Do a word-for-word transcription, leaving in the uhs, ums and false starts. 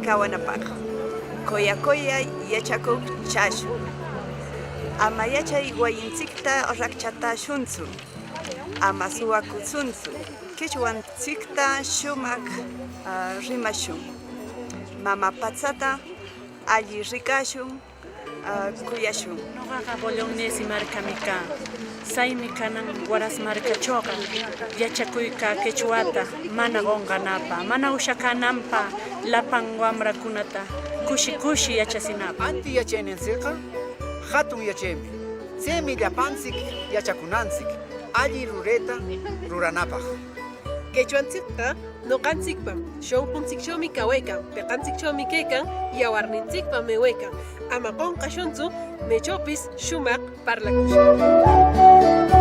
Kawanapaq. Qoya qoya yachakuq chashun. Ama yachay wayintsicta raqchatashuntsu, ama suwacutsuntsu. Quechuantsicta shumaq, ah, rimashun. Mama patsata alli ricashun, ah, cuyashun. Noqaqa Bolognesi marcami cä. Tsaymi canan Huaraz marcachoqa yachacuycä quechuata mana qonqanapä, mana ushacänanpä lapan wamracunata cushi cushi yachasinapä. Anti yachaynintsicqa jatun yachaymi. Tsemi llapantsic yachacunantsic alli rureta ruranapaq. Quechuantsicqa noqantsicpam, shonquntsicchomi cawecan, peqantsicchomi quecan, yawarnintsicpam ewecan. Ama qonqashuntsu, mechopis shumaq parlacushun.